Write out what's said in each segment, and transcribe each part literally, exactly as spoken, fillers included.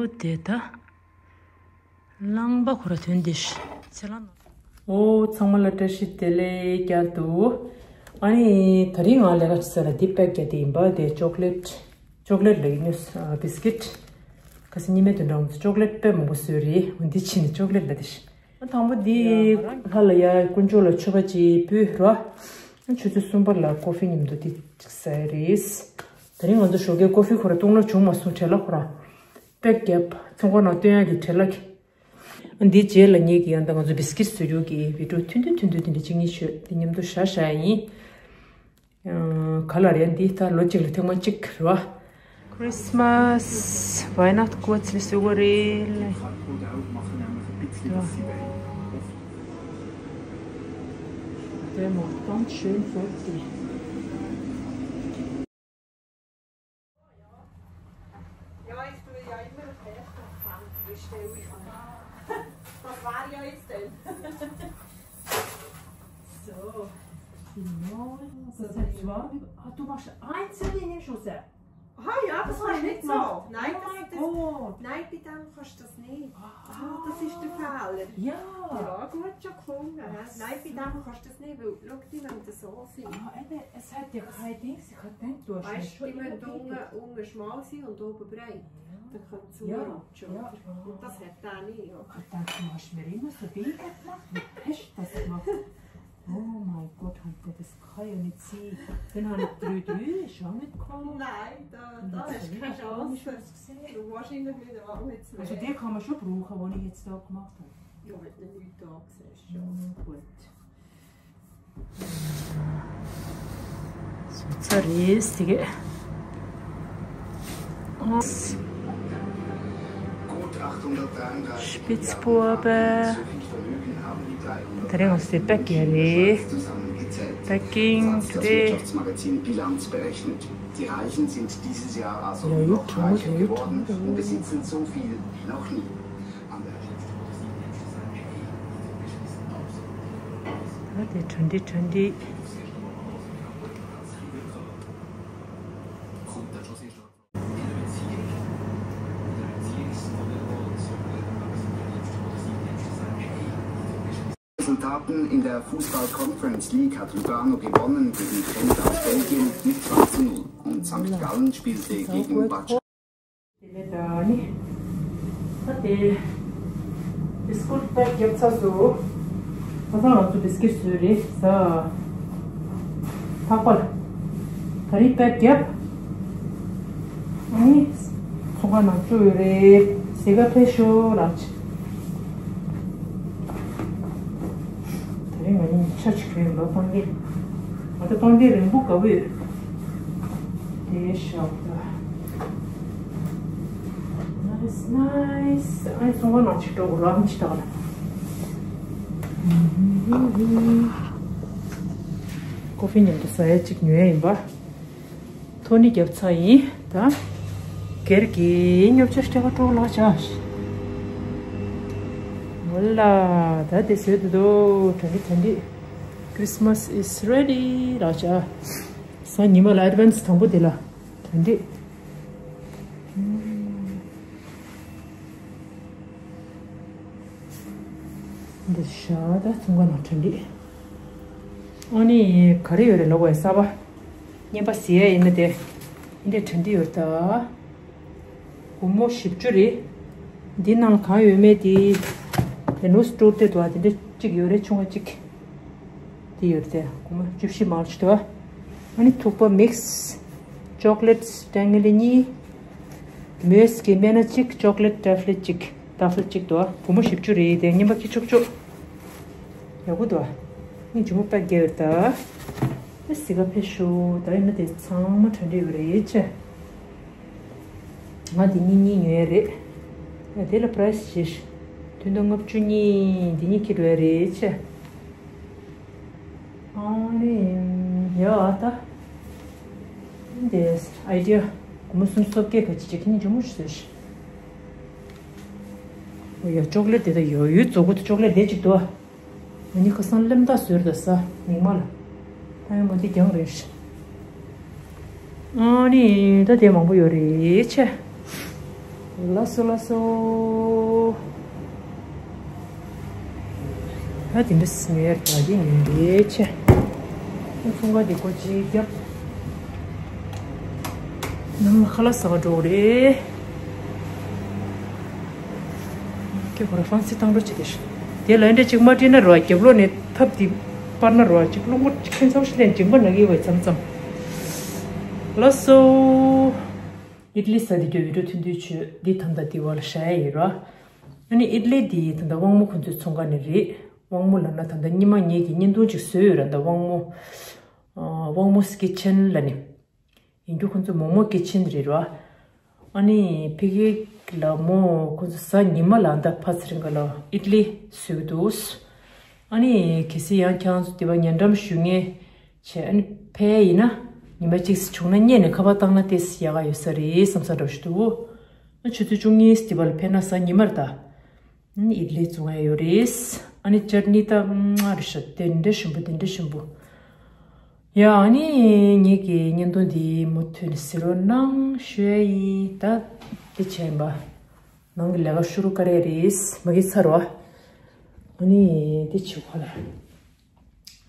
ཨོ་དེ་ད། རླངས་པ་ཁོ་ར་ཐོན་དེ་ཤི་ཚེ་ལ་ནོ། ཨོ་ཚང་མ་ལ་བཀྲ་ཤིས་བདེ་ལེགས་བསྐྱར་དུ། ཨ་ནི་དེ་རིང་ང་ལས་ཀ་བྱེད་ས་ལ་འདི་པེག་རྒྱག་དེ་ཡིན་པ། དེ་ཅོག་ལེཊ་ཅོག་ལེཊ་ལ་ཡིན་ནོ། བིས་ཀིཊ། ཁ་སང་ཉི་མའི་དོན་དྲང་ཅོག་ལེཊ་དཔེ་མང་པོ་བཟོས་རེད། འོ་འདི་ཕྱིན་ནས་ཅོག་ལེཊ་ལ་དེ་ཤི། ཨ་དང་པོ་འདི་ལྷ་ལ་ཡ་དཀོན་མཆོག་ལ་མཆོད་པ་ཅིག་ཕུལ་ར། ཨ་ཆུ་ཚོད་གསུམ་པ་ལ་ཀོ་ཧྥི་མཉམ་དུ་འདི་ཟས་རེད། དེ་རིང་ང་ཚོ་ཞོགས་ཀའི་ཀོ་ཧྥི་ཁོ་ར་བཏུང་ལ་བྱུང་མ་སོང་བྲེལ་ལ་ཁོ་ར། པེག་རྒྱབ་ཚོང་ཁང་ནང་སྟོན་ཡག་གི་བྲེལ་ལ་གི། འདིའི་རྗེས་ལ་ངེད་ཀྱི་ཡང་ད་ང་ཚོ་བིས་ཀིཊ་བཟོ་རྒྱུ་གི་བི་ཌིའོ་ཐུང་ཐུང་ཐུང་ཐུང་དེ་འདྲ་གཅིག་གཉིས་ཤོད་དེ་མཉམ་དུ་བཞག་བཞག་ཡིན། ག་ལ་རེད་འདི་ད་ལོ་གཅིག་ལ་ཐེངས་མ་གཅིག་རེད་བ། Christmas Weihnachten kurz bis Ugorin. Der macht ganz schön fertig. Ja, ich tue ja immer das erste Pfand bestelle ich an. Das war ja jetzt dann. So, genau. Das hat zwar, ah, du machst einzelne Schuss. Ah ja, das war nicht so. Nein, oh mein Gott. Nein, bei dem kannst du das nicht. Ah, das ist der Fehler. Ja. Ja, gut schon gefunden. Nein, bei dem kannst du das nicht, weil schau, die müssen so sein. Ah, eben, es hat ja kein Ding, ich habe gedacht, du hast weißt, die müssen unten, unten schmal sein und oben breit. Ja. Dann kommt es so rutschen, oder? Ja. Und das hat er nicht, ja. Ich habe gedacht, du hast mir immer so Dinge gemacht. Wie hast du das gemacht? Oh mein Gott, heute, das kann ja nicht sein. Dann habe ich drei drei, ist auch nicht gekommen. Nein, da, da hast du keine Chance. Und das habe ich auch nicht ausgesehen. Du wahrscheinlich nicht einmal mit zwei. Also den kann man schon brauchen, den ich jetzt da gemacht habe. Ja, wenn du nichts da siehst, schon. Na gut. ཚར་རེད་ཟེར་གི། Spitz Poa Bär. དེ་རིང་ང་ཚོའི་པེག་ཡ་རེད། Packing today. Die Reichen sind dieses Jahr also noch reicher geworden und besitzen so viel wie noch nie. ཨ་དེ་དྲ་འདི་དྲ་འདི། Resultaten: In der Fußball-Conference League hat Lugano gewonnen gegen Gent aus Belgien mit zwei zu null und Sankt Gallen spielte gegen Bad དེ་ནས་ད་ནི། ད་དེ། བི་སི་ཀུཊ་པེག་རྒྱབ་ཚར་སོང་། ད་ང་ཚོ་བི་སི་ཀུཊ་བཟོས་རེད་ཟ། ལྷག་པར། ད་རིང་པེག་རྒྱབ། ཨ་ནི། ཚོང་ཁང་ནང་བཅུག་ཡོད་རེད། ཟས་ག་ཕེབས་ཤོག་ལགས། དེ་རིང་ང་གཉིས་ཆ་གཅིག་རེད་ལོ་གཏོང་གི། ང་ཚོ་གཏོང་གི་རིང་པོ་དགའ་པོ་ཡོད། དེ་ཞོག་ད། Nice, nice. ཨ་ནི་ཚོང་ཁང་ནང་ཅིག་འགྲོ་དགོས་ར་ཅིག་ད་ག་ལ། ཀོ་ཧྥི་མཉམ་དུ་ཟ་ཡ་ཅིག་ཉོ་ཡ་ཡིན་པ། ཐོ་ནི་རྒྱབ་ཚར་ཡིན་ད། སྒེར་གྱི་ཉོ་ཆ་སྟེར་ག་འགྲོ་ལགས་ཆ། ཝ་ལ། ད་དེ་བཟོས་འདུག་དོ། དྲ་འདི་དྲ་འདི། Christmas is ready ལགས་ཆ། སང་ཉི་མ་ལ་ཨེཌ་ཝན་སི་དང་པོ་དེ་ལ། དྲ་འདི། འདི་ཤ་ད་ཚོང་ཁང་ནང་དྲ་འདི། ཨ་ནི་ག་རེ་ཡོད་རེད་ལབ་པ་ཡིན་གསར་པ། རྔན་པ་ཟེར་ཡ་ཡིན་ན་དེ། འདི་འདྲའི་དྲ་འདི་ཡོད་ད། སྒོར་མོ་བཞི་བཅུ་རེད། འདི་ནང་གང་ཡོད་མེད་དེ། དེ་ནུས་སྤྲོད་དེ་འདུག་ཨ། དེ་འདྲ་གཅིག་ཡོད་རེད་ཆུང་བ་གཅིག་དེ་ཡོད་རེད་དེ། སྒོར་མོ་བཅུ་བཞི་མང་ཆེ་འདུག་ཨ། ཨ་ནི་ཐུག་པ་མིག་སི། ཅོག་ལེཊ་སི་ཊེང་ལི་གཉིས། མོས་ཀྱི་སྨན་སྣ་གཅིག་ཅོག་ལེཊ་ཊ་ཕ་ལེཊ་གཅིག་ཊ་ཕ་ལེཊ་གཅིག་འདུག་ཨ། སྒོར་མོ་བཞི་བཅུ་རེད་དེ་རྔན་པ་ཁྱི་ཆོག་ཆོག་ཡག་པོ་འདུག་ཨ། ངས་ཇུ་མོ་པེག་རྒྱག་ཡོད་ད། ཨེ་ཟི་ག་ཕེབས་ཤོག་ད་ཡིན་ན་དེ་ཚང་མ་དྲ་འདྲ་ཡོད་རེད་ཆེ། ང་འདི་གཉིས་གཉིས་ཉོས་རེད། ཡ་དེ་ལ་པ་རའེ་སི་ཞེས། ཐུན་མོང་ལྔ་བཅུ་གཉིས། འདི་གཉིས་ཁྱེར་བས་རེད་ཆེ། ཨ་ནི། ཡ་ཨ་ད། འདི་ཨའི་ཌི་ཡ། སྒོར་མོ་སུམ་ཅུ་སོ་བརྒྱད་ག་ཅི་ཅིག་ཁྱེད་གཉིས་ཇོ་མོ་ཞིག་བཟོས་ཤིག་ཨོ་ཡ་ཅོག་ལེཊ་དེ་ད་ཡོད་ཡོད་བཙོག་པོ་དེ་ཅོག་ལེཊ་དེ་ཅིག་འདུག་ཨ། ང་གཉིས་ཁ་སང་སླེབས་ད་ཟོས་རེད་ད་ཟ་མིག་དམར་ལ། ད་ཡང་མ་དེ་རྒྱང་རེད། ཨ་ནི་ད་དེ་མང་པོ་ཡོད་རེད་ཆེ། ལགས་སོ་ལགས་སོ། ད་དེ་འདྲ་ཉོ་ཡར་གྱ་གི་ཉིན་དེ་ཆེ། ཁྱུང་ཁ་དེ་ཀོ་ཅི་རྒྱབ། ནང་ལ་ཁ་ལག་ཟ་ག་འགྲོ་རེད། ཁྱོད་ཁོ་ར་ཧྥང་སི་བཏང་འགྲོ་བྱེད་དེ། དེ་ལ་འདྲ་ཅིག་མ་བྲིས་ན་རོ། རྒྱབ་ལོགས་ནས་ཐབ་དེ་སྤར་ན་རོ། ཅིག་རླུང་པོ་ཁྱེད་ཚོ་ཤི་ལན་ཅིག་མ་ན་གི་བས་མཚམས་མཚམས། ལགས་སོ། ཨིད་ལི་ཟ་དེ་རྒྱུ་བི་ཌིའོ་ཐུང་ཐུང་བྱོས་འདི་ད་ལྟ་དེ་བ་ལ་ཤ་ཡ་ཡིན་རོ། ཨ་ནི་ཨིད་ལི་དེ་ད་ལྟ་དབང་མོ་ཁོ་ཚོའི་ཚོང་ཁང་ནས་རེད། དབང་མོ་ལབ་ན་ད་ལྟ་ཉི་མ་ངེད་ཀྱི་བརྙན་ཐུང་ཅིག་བཟོས་ཡོད་ར། ད་དབང་མོ། ཨ། དབང་མོ་ཀི་ཆེན་ལབ་ནི། ཡིན་རྒྱུ་ཁོ་ཚོ་མོག་མོག་ཀི་ཆེན་རེད་ར། ཨ་ནི་ཕ་གི་ལ་མོ་ཁོ་ཚོ་གཟའ་ཉི་མ་ལ་ད་ཕར་ཚུར་ག་ལ་ཨིད་ལི་བཟོས་འདུག་ཨ་ནི་གལ་སྲིད་ཡང་ཁྱེད་རང་ཚོ་དེ་བ་ཉེ་འགྲམ་ཞུ་མཁན་བྱས། ཨ་ནི་ཕེབས་ཡིན་ན་ཉི་མ་གཅིག་བྱུང་ན་སྔོན་ནས་ཁ་པར་བཏང་ན་ཏོག་ཙམ་ཡག་ག་ཡོད་ས་རེད་བསམ་ས་འདྲ་ཞིག་འདུག་ཨ། ཆུ་ཚོད་བཅུ་གཉིས་དེ་བ་ལ་ཕེབས་ན་གཟའ་ཉི་མར་ད། ཨ་ནི་ཨིད་ལི་བཙོང་ཡ་ཡོད་རེད། ཨ་ནི་ཅར་ནི་ད་མ་རེད་ཤག་དེ་འདྲ་ཞིམ་པོ་དེ་འདྲ་ཞིམ་པོ། ཡ། ཨ་ནི་ངེད་ཀྱི་བརྙན་ཐུང་འདི་མུ་མཐུད་ནས་གཟིགས་རོགས་གནང་ཞུ་ཡ་ཡིན། ད་འདི་བྱས་ཡིན་པ། ནང་གི་ལས་ཀ་ཤུ་རུ་ཀ་རེ་རེད། མ་གི་ཚར་བ། ཨ་ནི་འདི་བྱེད་ཁོ་ལ།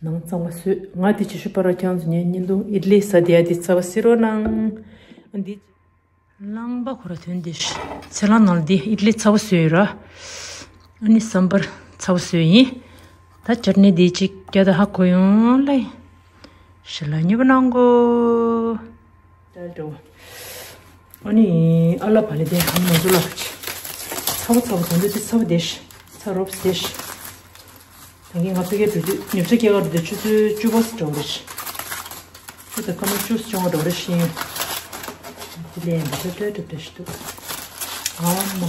ནང་གཙང་མ་བཟོས། ང་འདི་བྱེད་ཤུ་པ་ར་ཁྱང་ཚོ་ངའི་བརྙན་ཐུང་ཨིད་ལི་ཟ་དེ་ཡ་འདི་ཚར་བ་གཟིགས་རོགས་གནང་། ཨ་འདི། རླངས་པ་ཁོ་ར་ཐོན་ཏེ། ཚལ་སླང་ནང་ལ་འདི་ཨིད་ལི་ཚ་བོ་བཟོས་ཡོད་ར། ཨ་ནི་སམ་བར་ཚ་བོ་བཟོས་ཡིན། ད་ཅར་ནི་འདི་གཅིག་རྒྱ་ད་ཧ་གོ་ཡོང་ལེ། ཞི་ལ་མྱུར་པོ་གནང་གོ། ད་འགྲོ། ཨ་ནི་ཨ་ལ་བ་ལི་དེ་ཧ་མ་ཟུ་ལ་ཚ་བོ་ཚ་བོ་གང་འདྲ་དེ་ཚ་བོ་དེ་ཤི། ཚ་རོབ་སྟེ་ཤི། ད་གིན་ང་ཕ་གིར་འགྲོ་དུས་ཉིན་ཤས་སྐྱེལ་ག་འགྲོ་དུས་ཆུ་ཚོད་བཅུ་པ་ཙམ་འགྲོ་གི་རེད། ཆུ་ཚོད་སྐར་མ་བཅུ་ཙམ་འགྲོ་གི་རེད་ཤིང་། དེ་ལས་འདི་ཚོ་སྤྲད་གྲབས་འདྲ་ཞིག་འདུག་ཨ་མ།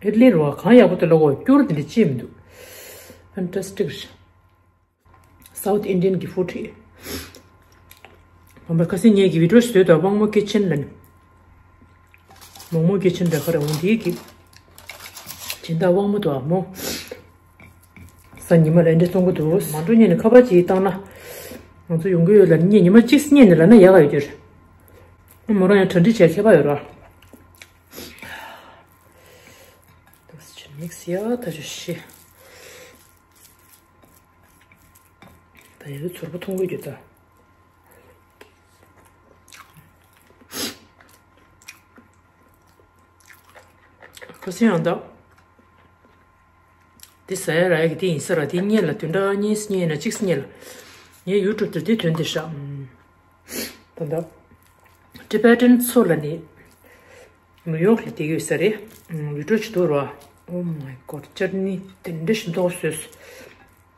ཨིད་ལི་རོ་གང་ཡག་པོ་དེ་ལོ་གོ་སྐྱུར་དེ་འདྲ་ཅི་མི་འདུག Fantastic རེད། South Indian གི་ཧྥུ་ཊི། བམ་པ་ཁ་སང་ངེད་ཀྱི་བི་ཌིའོ་ཞིག་བཟོས་འདུག་དབང་མོ་ཀི་ཆེན་ལབ་ནས། མོག་མོག་ཀི་ཆེན་འདྲ་ཁ་རེ་འོང་དེའི་གི། སྦྱིན་བདག་དབང་མོ་དང་མོ། གཟའ་ཉི་མ་ལ་འདྲ་བཙོང་གི་འདུག་མ་འགྲོ་སྔོན་ནས་ཁ་པར་ཅིག་བཏང་ན། ང་ཚོ་ཡོང་གི་ཡོད་ལབ་ནས་ཉི་མ་གཅིག་སྔོན་ནས་ལབ་ན་ཡག་ག་ཡོད་རྒྱུ་རེད། མོ་རང་ཡང་གྲ་སྒྲིག་བྱས་ཁྱད་པར་ཡོད་ར། དམིགས་ཡ་ད་ཆུ་ཤི། ད་ཡ་ཚོར་པ་མཐོང་གི་ཡོད་ད། ཁ་སང་ཡང་ད། འདི་ཟ་ཡ་ར་ཡ་གི་དེ་ཡིན་ས་ར། དེ་སྔོན་ལ་བདུན་ཕྲག་གཉིས་སྔོན་ན་གཅིག་སྔོན་ལ། ངའི་ཡུ་ཊུབ་དུ་དེ་ཐོན་དེ་ཤག་ད་ད། Tibetan མཚོ་ལ་ནི། ནིའུ་ཡོག་ལ་བསྡད་ཡོད་ས་རེད། ཨུམ། བི་ཌིའོ་ཅིག་འདུག་ར། Oh my god ཅར་ནི་དེ་འདྲ་ཞིམ་ཏོག་བཟོས།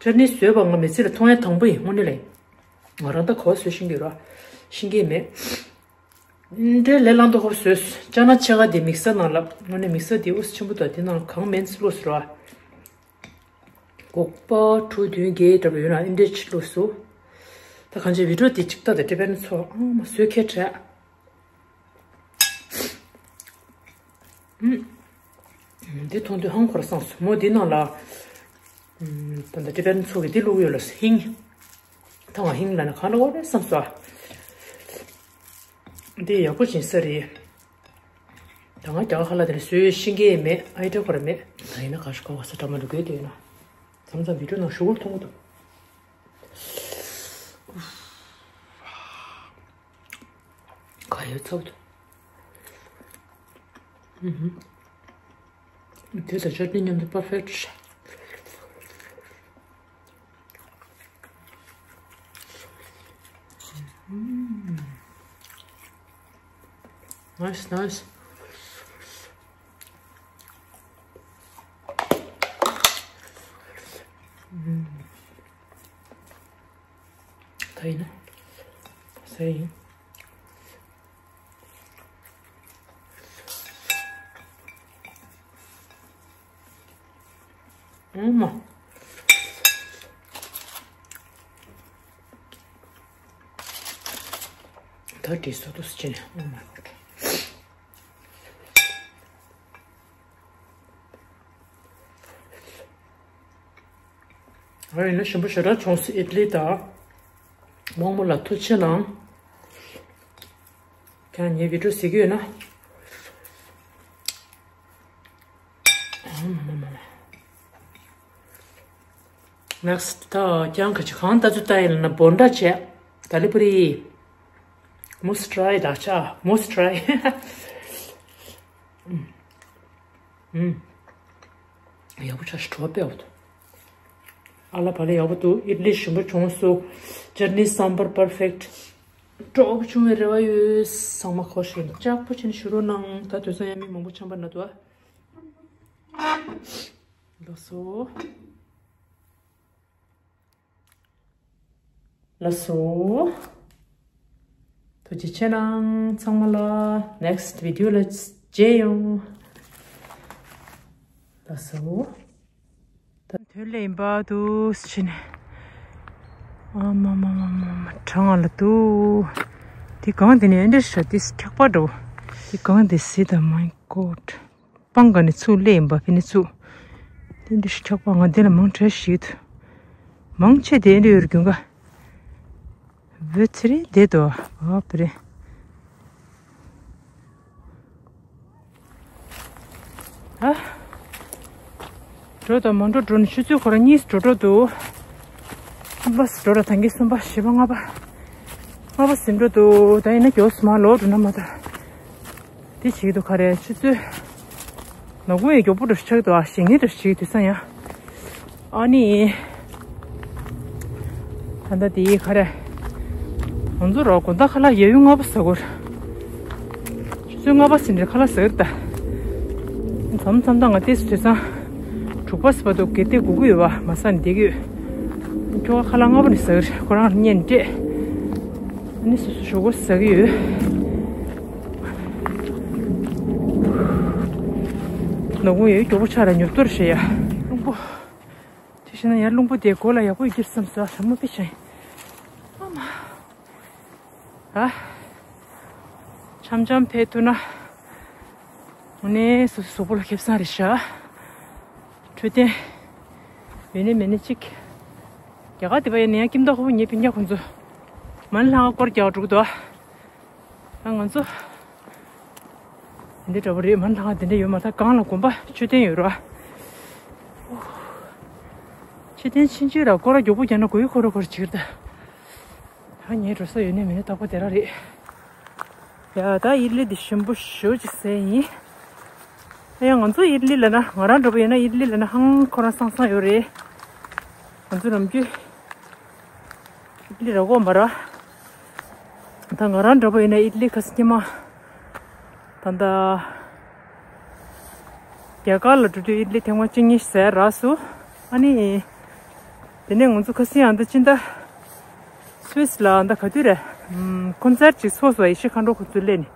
ཅར་ནི་བཟོས་པ་ང་མི་ཚེ་ལ་མཐོང་ཡ་དང་པོ་ཡིན་དངོས་གནས་ལ། ང་རང་ད་ག་བ་བཟོས་ཤེས་ཀྱི་ར། ཤེས་ཀྱི་མེད། འདྲེ་ལས་ལང་དོ་ཧོབ་བཟོས། ཅ་ན་ཕྱེད་ཀ་དེ་མིག་སར་ནང་ལ། དངོས་གནས་མིག་སར་དེ་ཨུས་ཆེན་པོ་དང་དེ་ནང་གང་མེད་བླུགས་ཟེར་བ། སྒོག་པ་དྲུག་བདུན་བརྒྱད་འདྲ་པོ་ཡོད་ན་ཨིན་འདྲེ་ཕྱི་བླུགས་སུ། ད་གང་ཅི་བི་ཌིའོ་དེ་གཅིག་ལྟ་དང་ཏི་བེ་ཊན་མཚོ་ཨང་མ་བཟོས་ཁྱད་བྲལ། ཨུམ། འདི་མཐོང་དུས་ཧང་ཁོར་སངས་སོ་མོ། འདི་ནང་ལ། ཨུམ། ད་ལྟ་ཏི་བེ་ཊན་མཚོ་གི་འདི་བླུགས་ཡོད་ལ་ཧིང་། ཐང་བ་ཧིང་ལ་ནི་གང་ལ་འོ་རེད་བསམ་སོ། འདི་ཡག་པོ་ཅིག་ས་རེད། ད་ང་རྒྱ་གར་ཁ་ལག་དེ་ནི་བཟོས་ཤེས་ཀྱི་མེད། ཨའི་འདྲ་ཁོ་ར་མེད། ད་ཡིན་ན་ག་ཤ་ག་བ་ས་འདྲ་མ་འགྲོ་དགོས་དེ་ཡིན་ན། མཚམས་མཚམས་བི་ཌིའོ་ནང་ཞུ་གུར་མཐོང་གི་འདུག་ག་ཡོད་ཚབ་འདུག་ཨུ་ཧུམ། དེ་དང་ཅོ་ཊི་ནི་མཉམ་དུ་པར་ཕེག་ཊི། ཨུམ། Nice, nice. ཨུམ། ད་ཡིན་ན། ཟས་ཡིན། ཨུམ་མ། ད་དེ་སོ་ཏོ་སི་ཅན། Oh my god. ཨ་ཡིན་ན་ཞིམ་པོ་ཞེ་དྲག་བྱུང་སོང་ཨིད་ལི་དང་། མོག་མོག་ལ་ཐུགས་རྗེ་ཆེ་གནང་། ཁྱེད་ངའི་བི་ཌིའོ་གཟིགས་ཀྱི་ཡོད་ན། Next ད་ཀྱང་ག་ཅི་གང་ད་ཚོད་ད་ཡིན་ན་བོན་ཌ་བྱས། ད་ལི་པུ་རི། Must try ད་ཆ། Must try. ཨུམ། ཡག་པོ་ཆགས་ཤིག་བྲོ་བ་དཔེ་འོ་ད། ཨ་ལ་བ་ལ་ཡག་པོ་འདུག་ཨིཌ་ལི་ཞིམ་པོ་བྱུང་སོང་། ཅར་ནི་སམ་བར་པར་ཕེག་ཊི། སྤྲོ་པོ་བྱུང་བའི་རེ་བ་ཡོད། ཚང་མ་ཁོ་ཤེས་ལྕགས་པོ་བྱས་ནས་བཞུགས་རོགས་གནང་། ད་དུས་ཚོད་ཡང་མི་མང་པོ་འཆམ་པ་ན་འདུག་ཨ། ལགས་སོ། ལགས་སོ། ཐུགས་རྗེ་ཆེ་གནང་ཚང་མ་ལ། Next video ལ་མཇལ་ཡོང་། ལགས་སོ། ད་དོན་ལས་ཡིན་པ་འདུག་ཕྱིན། ཨ་མ་མ་མ་མ་མ་གྲང་ང་ལ་འདུག་དེ་གང་དེ་ནས་ཨེ་འདྲ་ཤ་དེ་འཁྱག་པ་འདྲ་བོ། དེ་གང་དེ་སི་ད་མའི་གོཌ། སྤང་ག་ནས་ཚུར་སླེབས་ཡིན་པ་ཕི་ནས་ཚུར། དེ་འདྲ་ཞིག་འཁྱག་པ་ང་འདི་ལ་མང་དྲགས་ཤིག་མང་ཆེ་དེ་འདྲ་ཡོད་རྒྱུན་ག་བོད་ཚེ་རིང་བསྡད་དོ་བ་པི་རེད། ཨ། འགྲོ་དང་མ་འགྲོ་འགྲོ་ནས་ཆུ་ཚོད་ཁོ་རང་གཉིས་འགྲོ་འགྲོ་འདུག་གསུམ་པ་འགྲོ་ར་ཐང་གི་གསུམ་པ་བཞི་པ་ལྔ་པ། ལྔ་པ་ཟིན་འགྲོ་འདུག་ད་ཡིན་ན་མགྱོགས་སུ་མ་ལོག་འགྲོ་ན་མ་ད། དེ་བྱེད་ཀྱི་འདུག་ག་རེ་ཆུ་ཚོད། ནག་ཁུང་ཡང་མགྱོགས་པོ་འགྲོ་ཆགས་འདུག་ཨ་ཞེ་ངེས་འགྲོ་ཆགས་དུས་ས་ཡང་། ཨ་ནི། ད་ལྟ་དེ་ག་རེ། ང་ཚོ་རོགས་དགོང་དག་ཁ་ལག་ཡ་ཡུ་ལྔ་པ་ཟ་དགོས། ཆུ་ཚོད་ལྔ་པ་ཟིན་རེ་ཁ་ལག་ཟ་གི་རེད་ད། མཚམས་མཚམས་ད་ང་ཏོག་ཙམ་དུས་སང་། དྲུག་པ་ཟ་བར་དུ་གལ་ཏེ་སྒུག་གི་ཡོད་པ་མ་ཟ་ནས་བསྡད་ཀྱི་ཡོད། ཁྱོ་ག་ཁ་ལག་ལྔ་པ་ནས་ཟ་གི་རེད། ཁོ་རང་ལ་བརྙན་སྤྲད། ཨ་ནི་སོ་སོ་ཞོགས་པ་ཟ་གི་ཡོད། ནག་ཁུང་ཡོད་མགྱོགས་པོ་ཆགས་ར་ཉོབ་ཏོ་རེད་ཤག་ཡ། རླུང་པོ། དེ་བཞིན་ན་ཡར་རླུང་པོ་དེ་མགོ་ལ་ཡག་པོ་ཡོད་ཀྱི་བསམ་སོ་ལ་མོ་པི་ཆེན། ཨ་མ། ཨ། འཆམ་འཆམ་ཕེབས་ཐུབ་ན། དངོས་གནས་སོ་སོ་གཟུགས་པོ་ལ་ཁེ་བཟང་རེད་ཤག་འཕྲོད་བསྟེན། ཡོད་ནི་མེད་ནི་གཅིག་རྒྱ་གར་དེ་པ་ཡིན་ན་ཡང་ཁྱིམ་བདག་ཁོ་བོ་ངའི་སྤུན་ཀྱག་ཁོང་ཚོ། མ་ཎི་ལྷ་ཁང་སྐོར་རྒྱག་འགྲོ་གི་འདུག་ཨ། ང་ཚོ། དེ་འདྲ་འདྲ་པོ་རེད། མ་ཎི་ལྷ་ཁང་དེ་འདྲ་ཡོད་མ་ཐག་སྒང་ལ་དགོན་པ་མཆོད་རྟེན་ཡོད་ར། མཆོད་རྟེན་ཕྱིན་ཆད་ར་སྐོར་ར་མགྱོགས་པོ་རྒྱག་ན་གོ་ཡི་ཁོ་ར་ཁོ་ར་ཅིག་རེད་ད། ད་ངའི་འགྲོ་ས་ཡོད་ནི་མེད་ནི་རྟག་པ་དེ་ར་རེད། ཡ་ད་ཨིཌ་ལི་འདི་ཞིམ་པོ་ཞེ་པོ་ཅིག་ཟས་ཡིན། ཡ་ང་ཚོ་ཨིཌ་ལི་ལབ་ན་ང་རང་འདྲ་པོ་ཡིན་ན་ཨིཌ་ལི་ལབ་ན་ཧང་ཁོ་རང་སང་སང་ཡོད་རེད། ང་ཚོ་ནམ་རྒྱུན་ཨིཌ་ལི་ར་གོ་མ་ར། ད་ང་རང་འདྲ་པོ་ཡིན་ན་ཨིཌ་ལི་ཁ་སང་ཉི་མ། ད་ལྟ། རྒྱ་གར་ལ་འགྲོ་དུས་ཨིཌ་ལི་ཐེངས་མ་གཅིག་གཉིས་ཟས་རག་སོང་། ཨ་ནི། དེ་ནས་ང་ཚོ་ཁ་སང་ཨ་མདའ་སྤྱི་ཟླ། སུད་སི་ལ་ཨ་མདའ་ག་དུས་རེད། ཁོན་སར་ཊི་ཅིག་ཚོགས་སོང་ཡེ་ཤེས་མཁའ་འགྲོ་ཁོ་ཚོ་སླེབས་ནས།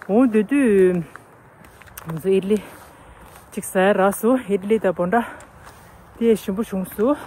འོང་སྡོད་དུས། ང་ཚོ་ཨིཌ་ལི། གཅིག་ཟས་རག་སོང་ཨིཌ་ལི་དང་བོན་ཌ། དེ་ཞིམ་པོ་བྱུང་སོང་།